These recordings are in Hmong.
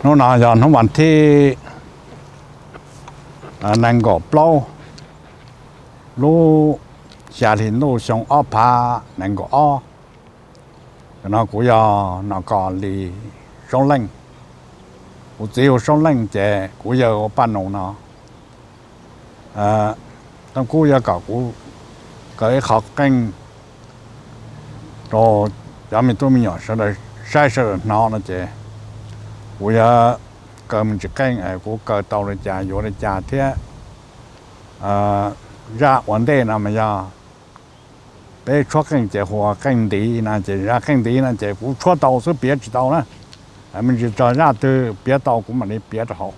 Hnub no yog hnub vas thib nees nkaum plaub lub xya hli ntuj xyoo ob phav nees nkaum ob. Tam no kuv yog Nom Kos Lis Soob Leej, kuv txiv hu Soob Leej ces kuv yawg hu Paj Nus no. Tooj Kub yuav kom kuv kaw ib qho qeej rau cov me tub me nyuam sawv daws saib sawv daws hnov no ces kuv yuav kaw me ntsis qeej, kuv kaw tau li cas yuav li cas thiab. Zaj ua ntej no mas yog peb tshuab qeej ces hu ua qeej ntiv no ces zaj qeej ntiv no ces kuv tshuab tau xwb piav tsis tau na. Me ntsis txog zaj twg piav tau kuv mam li piav rau hauv.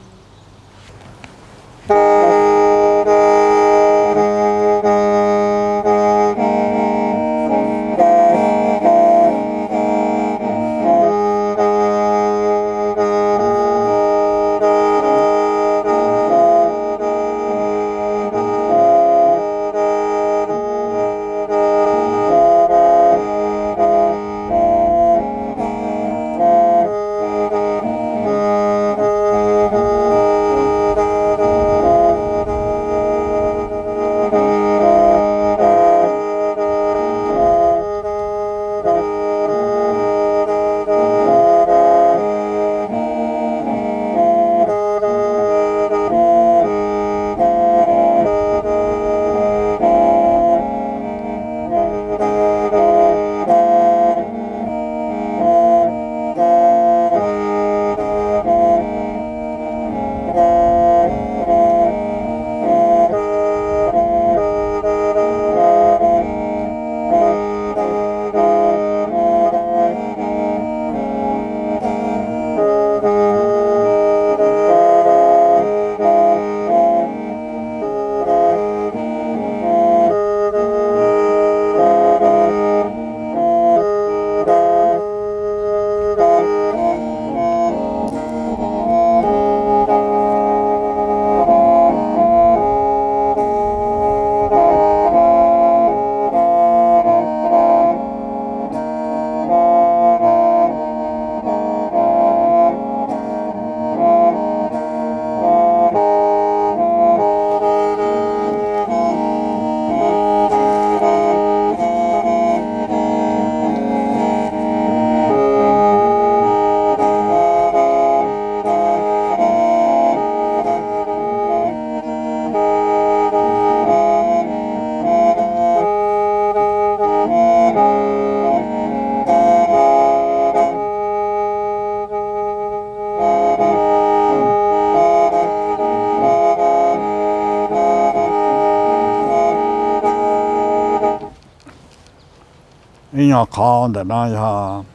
Ib nyuag qhov ntawm no yog,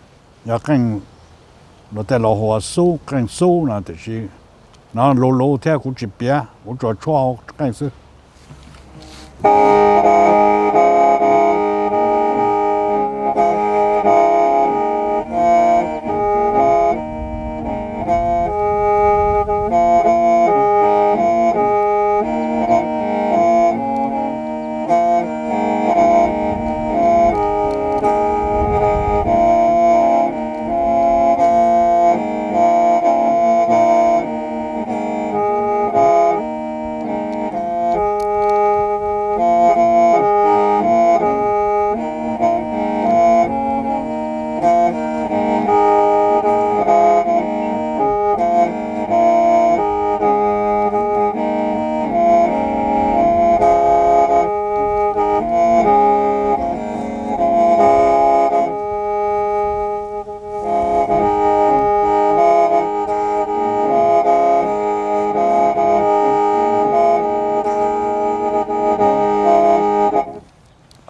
yog qeej, luag tej laus hu ua xub, qeej xub no tiam sis no luv luv thiab kuv tsis piav, kuv tsuas tshuab qeej xwb.